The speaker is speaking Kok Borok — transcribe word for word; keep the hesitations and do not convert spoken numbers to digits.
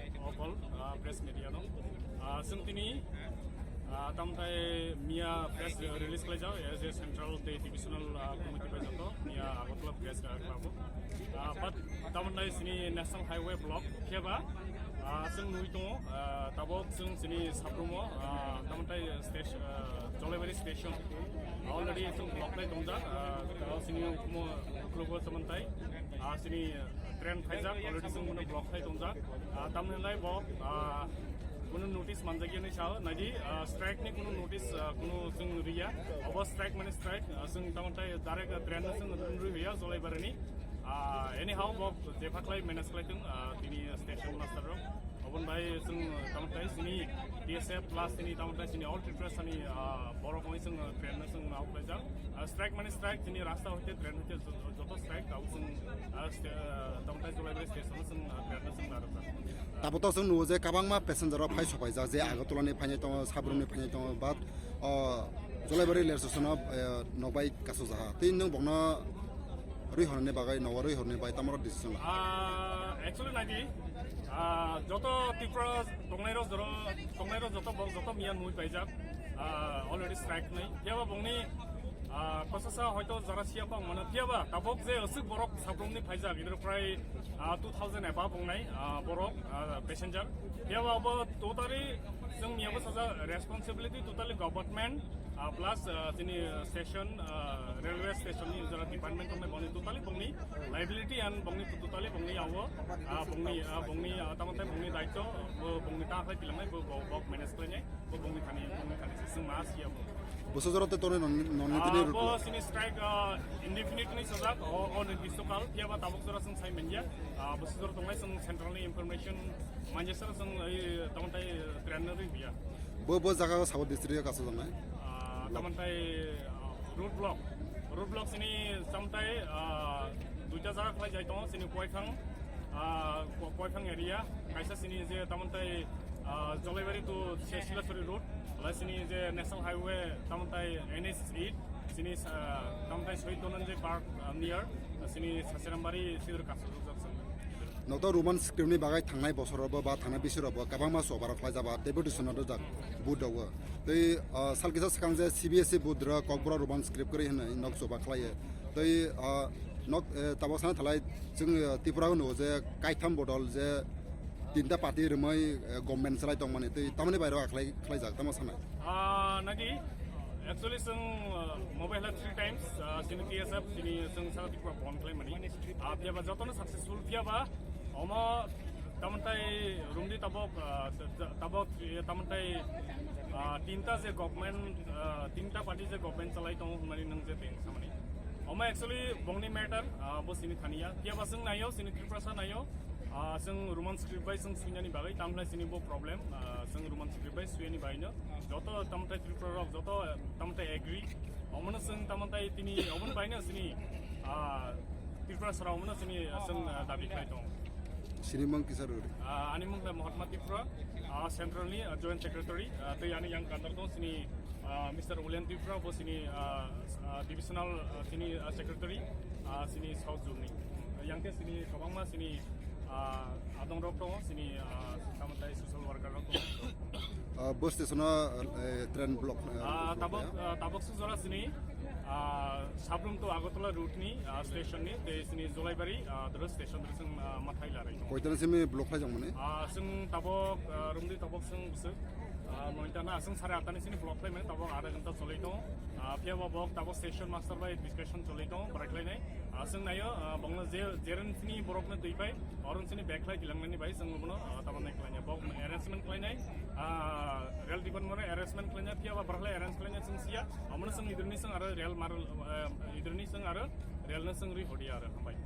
First of all, uh, press media no. Uh, chwng tini, uh, tamthai miya press release khlaijak as a central tei divisional, uh, committee bai joto miya Agartala press, uh, club o. Uh, but tamthai chini national highway block kheba, uh, chwng nui tongo, uh, tabok chwng chini sabrumo, uh, tamthai station, uh, Jolaibari station already chwng block lai tongjak, uh, tabok chini ukhumo, ukhulogo tamthai, uh, chini, uh, train phaijak, already chwng bono block khai tongjak. Ah, tamni lai bo, ah, kunu notice manjak ya hinwi sao, naidi, ah, strike ni kunu notice, ah, kunu chwng riya. Obo strike mani strike, ah, chwng tamo tai direct, ah, train no chwng rwi ya Jolaibari ni. Ah, anyhow bo jepha khlai manage khlai thung, ah, tini station master rok. Oboni bai chwng tamo tai chini T S F plus tini tamo tai chini all Tripura sani, ah, borok wngwi chwng train no chwng nao khlaijak. Ah, strike mani strike, chini rasta hoite train hoite jo-, joto strike, tabuk chwng, ah, sta-, ah, tamo tai Jolaibari station o chwng, ah, train no chwng narwkjak. Tabuk to chwng nugo je kwbangma passenger rok phai sopaijak, je Agartala ni phainai tongo, Sabrum ni phainai tongo, but, oh, Jolaibari rail station o, eh, nokbai kasujak. Tei nwng bokno rwi hornani bagwi, nogo rwi hornani bagwi tamo rok decision la? Ah, actually naidi, ah, joto Tripura tongnai rok joro, tongnai rok joto bok joto miya nui paijak, ah, already strike nai. Phiaba bongni, ah, kosasa hoito jara siya bang mano. Phiaba tabok je aswk borok Sabrum ni phaijak, idro prai, ah, two thousand above bongnai, ah, borok, ah, passenger. Phiaba abo totally chwng miya bo sajak responsibility totally government. Ah, plus, ah, chini, ah, station, ah, railway station ni jara department tongnai bongni totally bongni liability and bongni totally bongni yago, ah, bongni, ah, bongni, ah, tamo tai bongni daityo, bo bongni ta khlai pilangnai, bo, bo, bo manage khlainai, bo bongni thani, bongni thani se chwng ma siya bo. Bwswk jora te tonwi non, non Ah, tini bo ruklo? Chini strike, ah, indefinite ni sajak, o, o nirdisto kal, phiya ba tabuk jora chwng sai manya, ah, bwswk jora tongnai chwng central ni information manya sara chwng, eh, tamo tai, eh, train no ring biya. Bo, bo jaga o sabo district o kasu jangnai? Ah, tamo tai, ah, road block. Road block sini tamo tai, ah, Duita jaga khlai jai tongo, sini Koiphang, ah, Ko-, Koiphang area, kaisa sini je tamon tai, ah, Jolaibari to se Silachari road, lai sini je National Highway tamon tai N H eight, sini, ah, tamon tai Shahid Dhananjay Park, ah, near, sini Sasirambari sidur kasu rujak sini. Nokta Roman script ni bagai thangnai bosor robo ba thangnai bisi robo kabangma sobar khlai jaba deputation no dojak board rogo. Tei, ah, sal kisa swkang je C B S E board ro Kokborok Roman script kwrwi hwnwi nok soba khlai. Tei, ah, nok, eh, tabok sana thalai chwng, eh, Tripura o nugo je kaitham bodol je tinta party rwmai, eh, government chalai tongmani tei tamoni bairo khlai, khlaijak tamo sanai. Ah, nadi, actually, chwng, ah, mobile three times, ah, sini T S F, sini chwng saka Tripura bon khlaimani. Ah, phiyaba jotono successful phiyaba, omo tamon tai rumdi tabok, ah, ta-, ta-, tabok, eh, tamon tai, ah, tinta je government, ah, tinta party je government chalai tongo hwnmani nwng je teng samani. Omo actually bongni matter, ah, bo sini thaniya. Phiyaba chwng nayo, sini Tripura sa nayo. Ah, chwng Roman script bai chwng suinani bagwi, tamhlai chini bo problem, ah, chwng Roman script bai suiyani bagwino joto tamtai Tripura rok, joto, eh, tamtai agree. Omono chwng tamtai tini, omono baino chini, ah, Tripura sara omono chini, ah, chwng, ah, dabi khlai tongo. Sini mung kisa rwdi. Ah, ani mung khe Mahatma Tripura, ah, Central ni, ah, Joint Secretary, ah, tei ani yang kandar tong chini, ah, Mister Ulian Tripura, bo chini, ah, ah, Divisional, ah, chini, ah, Secretary, ah, chini South Zone ni. Yang khe chini kwbangma chini, ah, adong rok tongo, chini, ah, tamtai social worker rok tongo. Ah, bus station o, eh, train block, eh, Ah, block tabok, ya? Ah, tabok sujora chini, ah, Sabrum to Agartala route ni, ah, station ni, tei chini Jolaibari, ah, doro station doro chwng, ah, mathai larai tongo. Koitani simi block khlai jang mani? Ah, chwng tabok, ah, rumdi tabok chwng bwswk, ah, noita na, chwng sare atta ni sini block khlai mani, tabok adha ghanta cholai tongo. Ah, phiya bo bok tabok station master bai discussion cholai tongo, barai khlai nai. Ah, chwng naio, ah, bongno je, jeren sini borok no twi pai, oron sini bag khlai dilang nani bai, chwng bono, ah, tabok nai khlai nai. Bok arrangement khlai nai, ah, rail department no arrangement khlai nai, phiya bo barai khlai arrange khlai nai, chwng siya. Omono chwng idroni chwng aro rail mar, ah, idroni chwng aro rail no chwng ri hodi aro, hambai.